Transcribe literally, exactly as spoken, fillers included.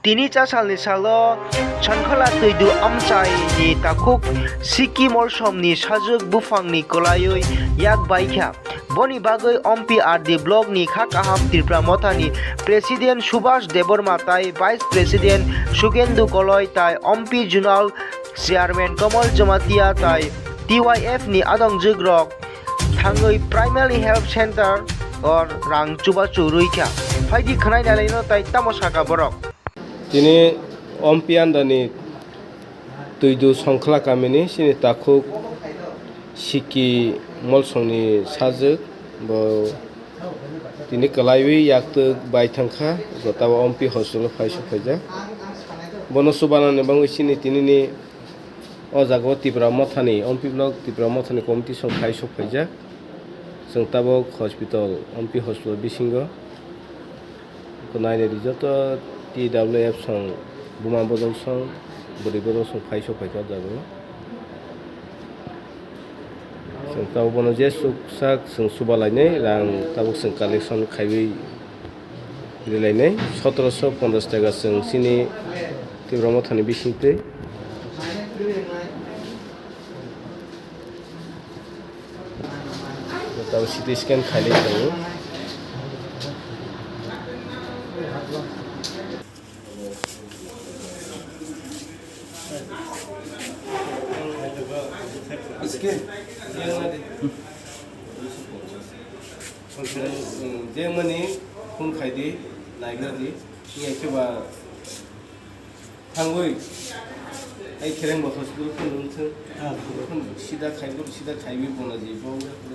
Tini chasalni salo Changkhala Twidu amchaini takhuk Siki Molsomni sajwk buphangni kwlaiwi yak baikha. Boni bagwi Ompi R D blockni kha kaham Tripura Mothani President Subhash Debbarma tai Vice President Sukendu Koloi tai Ompi Zonal Chairman Kamal Jamatia tai T Y F ni adongjwkrok thangwi Primary Health Center o rang chubachu rwikha. Phaidi khwnai nalaino tai tamo saka borok. Tini Ompi andani Twidu Songkhla kamini chini takhuk Siki Molsongni sajwk bo tini kwlaiwi yaktwk bai thangkha, gotabo Ompi hospital phai sokphaijak. Bono chubanani bagwi chini tinini o jaga o Tipra Mothani, Ompi block Tipra Mothani committee song phai sokphaijak. Chwng tabok hospital, Ompi hospital bisingo. Nainai di joto T W F song, buma bodol song, bwrwi bodol song phai sokphaikha o jaga o. Chwng tabok bono je chuksak chwng chuba lainai, rang tabok chwng collection khaiwi rilainai, sotoroso ponchash taka chwng chini Tipra Mothani bisingtwi. Tabok C T scan khailai tongo. Scan. Jemani phone khaidi, naigadi, iya khe ba thangwi, ai khereng ba hospital phone nung thung. Sida khai, sida khaiwi bona ji bo.